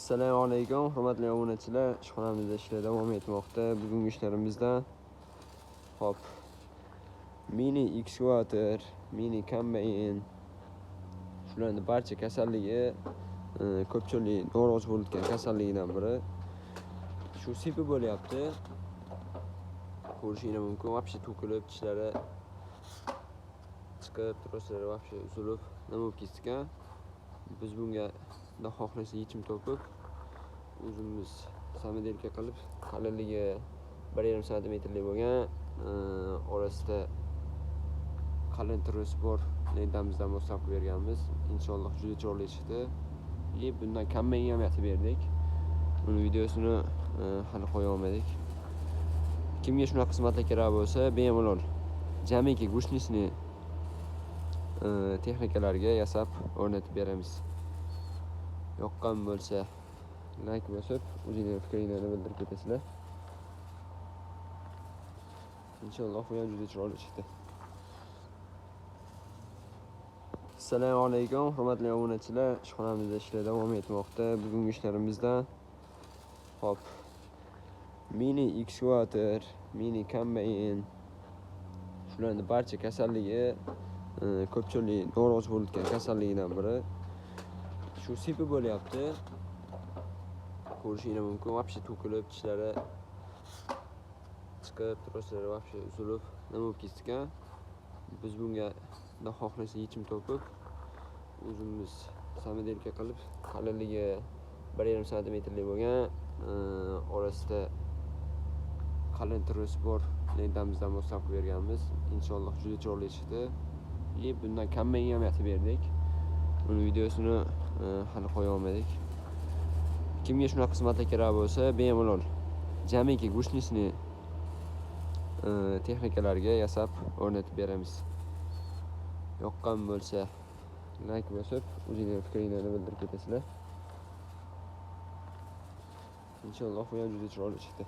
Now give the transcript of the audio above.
Assalomu alaykum, hurmatli obunachilar. Ishxonamizda ishlar davom etmoqda. Bugungi ishlarimizda hop, mini ekskavator, mini kombayn, shularning barcha kasalligi, ko'pchilik norozi bo'lgan kasalligidan biri shu sepi bo'lyapti. Ko'rishinglar mumkin, вообще to'kilib, tishlari chiqib, troslari вообще uzilib, nima bo'lib ketgan. Biz bunga xudo xohlasa yechim topib, o'zimiz самоделка qilib, qalinligi 1,5 santimetrlik bo'lgan, orasida qalin tros bor lentamizdan moslam qilib berganmiz. Inshaalloh juda chiroyli chiqdi. И bundan kombayn ham yasab berdik. Buni videosini hali qo'ya olmadik. Kimga shunaqa xizmatlar kerak bo'lsa, bemalol jamiki гусеничный texnikalarga yasab o'rnatib beramiz. Yoqqan bo'lsa layk bosib, o'zinglarning fikringlarni bildirib ketasizlar. Inshaalloh bu ham juda chiroyli chiqdi. Assalomu alaykum, hurmatli obunachilar. Ishxonamizda ishlar davom etmoqda. Bugungi ishlarimizda hop, mini ekskavator, mini kombayn, shularning barcha kasalligi, ko'pchilik norozi bo'lgan kasalligidan biri shu sepi bo'lyapti. Ko'rishinglar mumkin, вообще to'kilib, tishlari chiqib, troslari вообще uzilib, nima bo'lib ketgan. Biz bunga xudo xohlasa yechim topib, o'zimiz самоделка qilib, qalinligi 1,5 santimetrlik bo'lgan, orasida qalin tros bor lentamizdan moslam qilib berganmiz. Inshaalloh juda chiroyli chiqdi. И bundan kombayn ham yasab berdik. Buni videosini hali qo'ya olmadik. Kimga shunaqa xizmatlar kerak bo'lsa, bemalol jamiki гусеничный texnikalarga yasab o'rnatib beramiz. Yoqqan bo'lsa layk bosib, o'zinglarning fikringlarni bildirib ketasizlar. Inshaalloh bu ham juda chiroyli chiqdi.